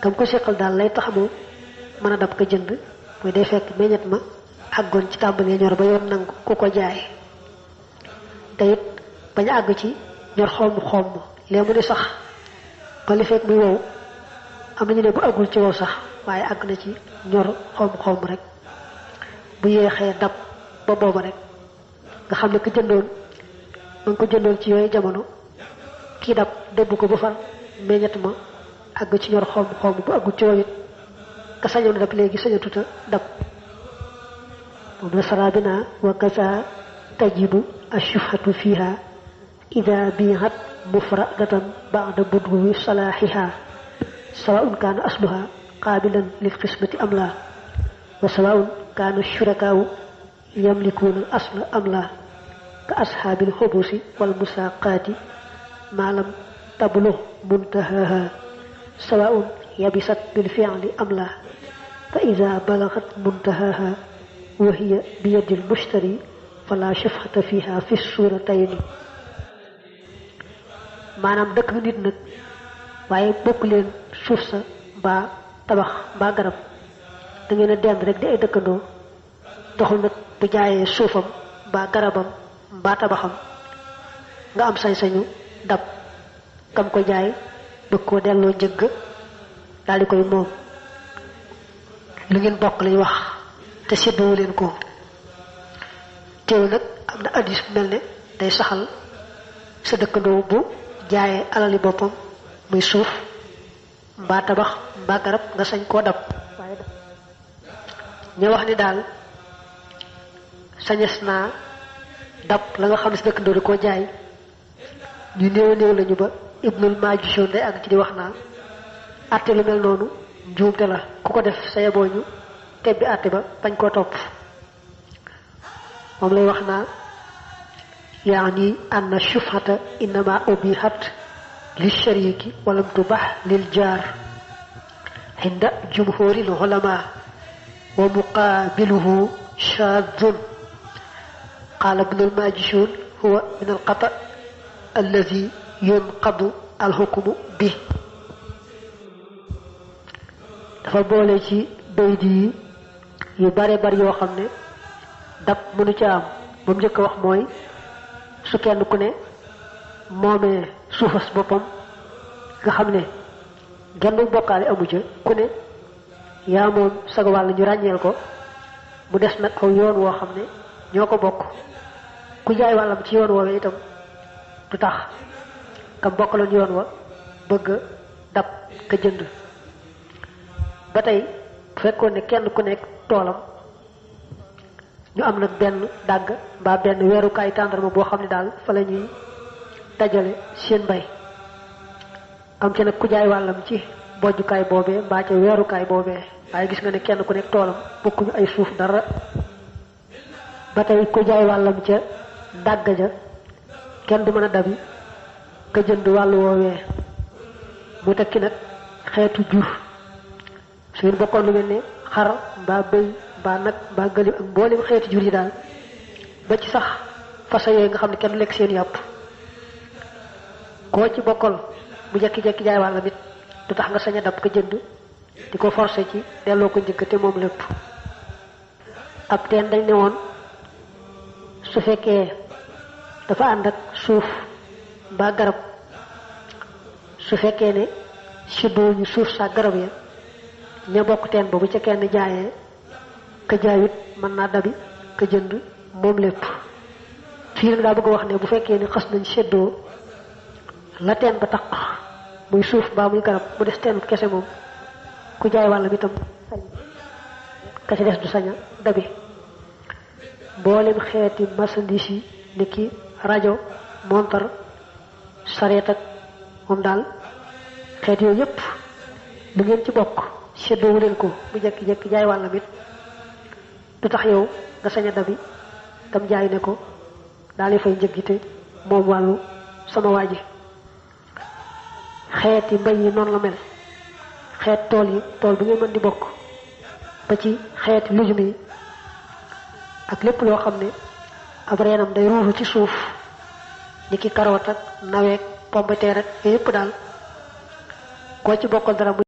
kam ko seqal daal lay tax mu mën a dab ko jënd mooy day fekk meññet ma àggoon ci tàmbalee ñor ba yoon nangu ku ko jaay te it bañ a àgg ci ñor xomm lee mu ne sax ba li fekk muy wow am nañu ne bu àggul ci wow sax waaye àgg na ci ñor xomm rek bu yéexee dab ba booba rek nga xam ne ko jëndoon ma ngi ko jëndoon ci yooyu jamono kii dab dëbb ko ba far meññet ma àgg ci ñor xomm bu àggul ci wow it ka sañoon dab léegi sañatuta dab moom la saraa bi naa wa kasa tajibu ashufhatu fiha ida bihat mufradatan ba'da budwi salahiha sawaun kana asluha qabilan lil qismati am la wa sawaun kana shurakau yamlikuna asla am la ka ashabil hubusi wal musaqati ma lam tablu muntahaha sawaun yabisat bil fi'li am la fa ida balagat muntahaha wa hiya bi yadil mushtari fala shafhata fiha fi suratayn maanaam dëkk nit nag waaye bokk leen suuf sa mbaa tabax mbaa garab da ngeen a dend rek di ay dëkkandoo taxul nag bu jaayee suufam mbaa garabam mbaa tabaxam nga am sañ-sañu dab kam ko jaay bëgg koo delloo njëgg daal di koy moom lu ngeen bokk lañ wax te séddoo leen ko teew nag am na addis bu mel ne day saxal sa dëkkandoo bu jaayee alali boppam muy suuf mbaa tabax mbaa garab nga sañ koo dab waaye ñu wax ni daal sañes naa dab la nga xam ne si dëkkandoo di koo jaay ñu néew lañu ba Ibnul Majishun day àgg ci di wax naa àtte lu mel noonu njuumte la ku ko def sa yeboo ñu tebbi àtte ba bañ koo topp moom lay wax naa yaani anna shufhata innama ubihat lil shariki walam tubah lil jaar inda jumhuril ulama wa muqabiluhu shadun qala ibnul majishun huwa min al qata alladhi yunqadu al hukmu bi dafa boole ci baydi yi yu bare bari yoo xam ne dab mënu ca am ba mu njëkk a wax mooy su kenn ku ne moomee suufas boppam nga xam ne genn bokkaale amu ca ku ne yaa moom sag wàll ñu ràññeel ko mu des nag aw yoon woo xam ne ñoo ko bokk ku jaay wàllam ci yoon woowee itam du tax kam bokkaloon yoon wa bëgg dab ka jënd ba tey bu fekkoon ne kenn ku nekk toolam ñu am nag benn dàgg mbaa benn weerukaay tàndarma boo xam ne daal fa la ñuy dajale seen mbay am ci nag ku jaay wàllam ci bojjukaay boobee mbaa ca weerukaay boobee waaye gis nga ne kenn ku nekk toolam bokkuñu ay suuf dara ba tey ku jaay wàllam ca dàgg ja kenn du mën a dabi ka jënd wàllu woowee mu tekki nag xeetu jur su ngeen bokkoon lu mel ne xar mbaa bëy mbaa nag mbaa gëlim ak mboolem xeeti jur yi daal ba ci sax façon yooyu nga xam ne kenn du lekk seen yàpp koo ci bokkal mu jekki-jekki jaay wàllam it du tax nga sañ a dab ko jënd di ko forcé ci delloo ko njëkk te moom lépp ab teen dañ ne woon su fekkee dafa ànd ak suuf mbaa garab su fekkee ne séddoo ñu suuf saa garab ya ña bokk teen ba bu ca kenn jaayee ka jaayut mën naa dabi ka jënd moom lépp fii nag daa bëgg a wax ne bu fekkee ni xas nañ séddoo la teen ba tax muy suuf mbaa muy garab mu des teen kese moom ku jaay wàllam itam sañ ka ci des du saña dabi mboolem xeeti marchandise yi ni ki rajo montar sareet ak moom daal xeet yooyu yépp lu ngeen ci bokk séddoowu leen ko mu jekki-jekki jaay wàllam it du tax yow nga sañ a dabi tam jaay ne ko daal di fay njëggite moom wàllu sama waa ji xeeti mbay yi noonu la mel xeet tool yi tool bi ngeen mën di bokk ba ci xeeti lujum yi ak lépp loo xam ne ab reenam day ruuxu ci suuf ni ki karoot ak naweek pombeteer ak yooyu yëpp daal koo ci bokkal dara